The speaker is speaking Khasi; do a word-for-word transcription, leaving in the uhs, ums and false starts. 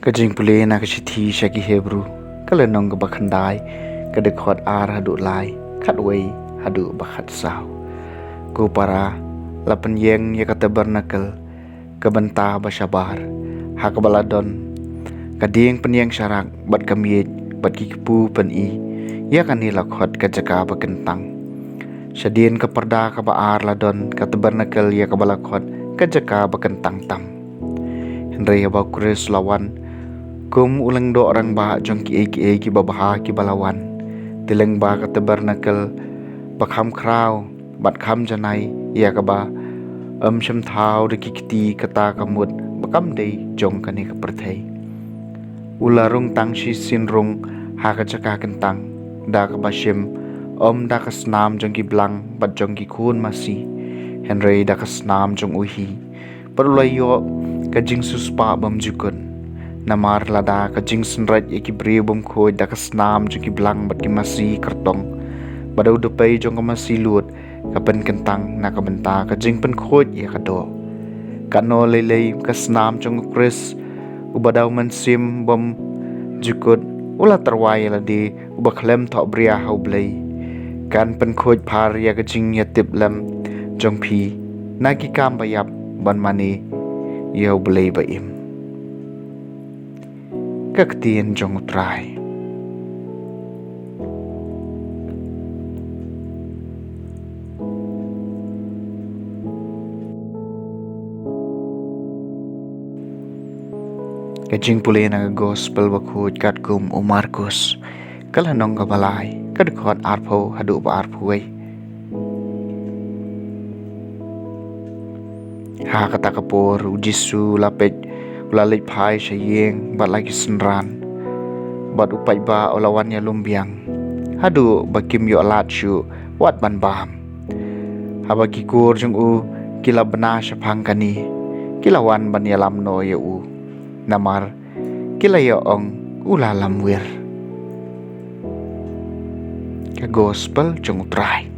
Ka jingpule na ka shithi sha ki Hebru, ka lynnong kaba khyndai, ka dkhot ar haduh lai, khatwei haduh ba khatsaw. Ko para, la pynïeng ïa ka tabernakel, ka bynta ba shabar, ha kaba la don ka dieng pynïeng sharak, bad ka miej, bad ki kpu pyni, ïa kane la khot ka jaka ba kyntang. Shadien ka pyrda kaba ar la don ka tabernakel ïa kaba la khot ka jaka ba kyntang tam. Hynrei haba u Khrist u la wan kum u lyngdoh rangbah jong kiei kiei kiba bha kiba la wan, te lyngba ka tabernakel ba kham khraw bad kham janai, ïa kaba ym shym thaw da ki kti, kata ka mut ba kam dei jong kane ka pyrthei, u la rung tang shisien rung ha ka jaka kyntang, da kaba shim, ym da ka snam jong ki blang bad jong ki khun masi, hynrei da ka snam jong u hi. Bad u la ïoh ka jingsiewspah bymjukut. Namar lada ka jingsynreit ïa ki briew bymkhuid da ka snam jong ki blang bad ki masi kyrtong, bad u dpei jong ka masi lud ka pynkyntang na ka bynta ka jingpynkhuid ïa ka doh, katno lei lei ka snam jong u Khrist, uba da u Mynsiem bymjukut u la tyrwa ïa lade, uba khlem thohbria ha U Blei, kan pynkhuid phar ïa ka jingïatiplem jong phi na ki kam baïap, ban mane ïa U Blei ba im. Ka ktien jong U Trai. Ka jingpule na ka Gospel bakhuid katkum u Markus, ka lynnong kaba lai, ka dkhot arphew haduh ba arphew wei. Ha kata ka por u Jisu u la peit, u la leit phai sha ïing bad la ki synran, bad u paidbah u la wan ïalum biang, haduh ba kim ïoh lad shuh wat ban bam. Haba ki kur jong u ki la bna shaphang kane, ki la wan ban ïalam noh ïa u, namar ki la ïa ong u la lamwir. Ka Gospel jong U Trai.